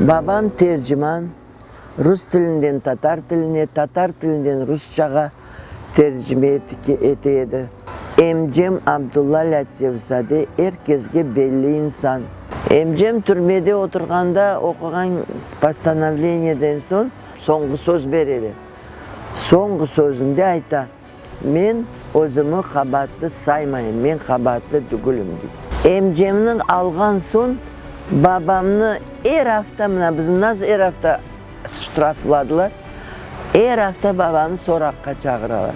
Babam terciman, rus tilinden tatar tiline, tatar tilinden rusçağa tercime ete edi. Emcem Abdulla Lâtifzade er kesge belli insan. Emcem türmede oturğanda oquğan postanovleniyeden soñ soñğu söz beredi. Soñğu sözünde ayta, Men özümi qabaatlı saymayım, men qabaatlı tügülim, dey. Emcemniñ alğan soñ babamnı er afta, mına bizni nasıl er afta ştrafladılar, er afta babamnı soraqqa çağıralar.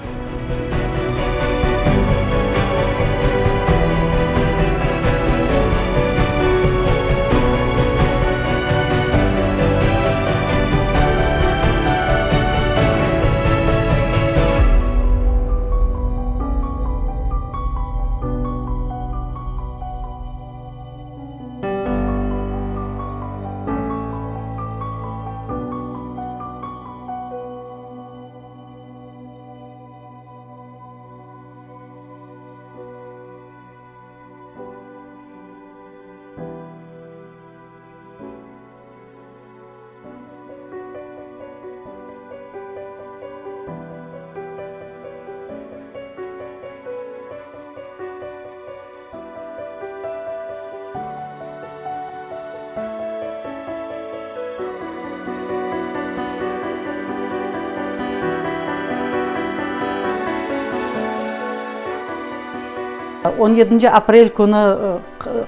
On yedinci aprel künü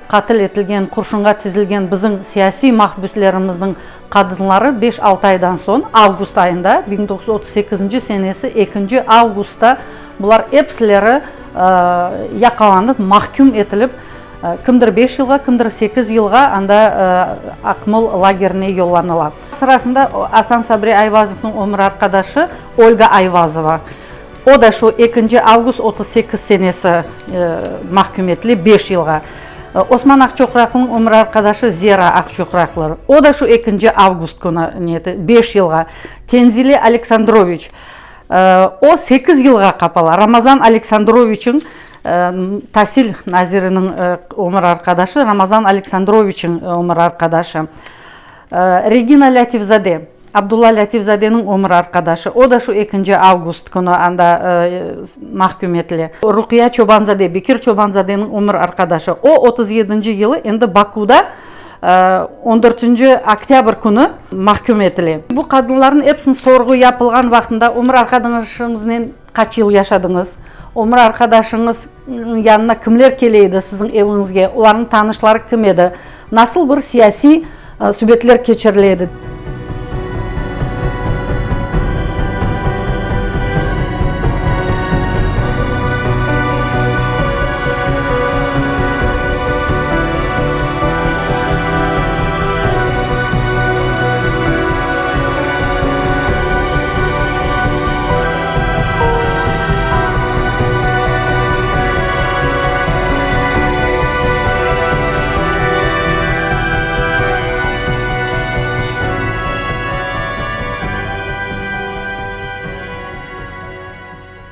qatil etilgen, qurşunğa tizilgen bizim siyasiy mahbüslerimizniñ qadınları beş-altı aydan soñ, avgust ayında, 1938 senesi ekinci avgustta bular episileri yaqalanıp, mahküm etilip, kimdir beş yılğa, kimdir sekiz yılğa anda Aqmol lagerine yollanıla. Sırasında Asan Sabri Ayvazovnıñ ömür arqadaşı Olga Ayvazova. O da şu ekinci avgust 38 senesi mahküm etile beş yılğa. Osman Aqçoqraqlınıñ ömür arqadaşı Zera Aqçoqraqlı, o da şu ekinci avgust künü beş yılğa. Tenzile Aleksandroviç, o sekiz yılğa qapala. Ramazan Aleksandroviçniñ, tasil naziriniñ ömür arqadaşı, Ramazan Aleksandroviçniñ ömür arqadaşı. Regina Lâtifzade. Abdulla Lâtifzadeniñ ömür arqadaşı, o da şu ekinci avgust künü anda mahküm etile. Ruqiya Çobanzade, Bekir Çobanzadeniñ ömür arqadaşı, o 37-nci yılı endi Bakuda on dörtünci oktâbr künü mahküm etile. Bu qadınlarnıñ episiniñ sorğu yapılğan vaqtında ömür arqadaşıñıznen qaç yıl yaşadıñız, ömür arqadaşıñıznıñ yanına kimler kele edi siziñ eviñizge, olarnıñ tanışları kim edi, nasıl bir siyasiy subetler keçirile edi?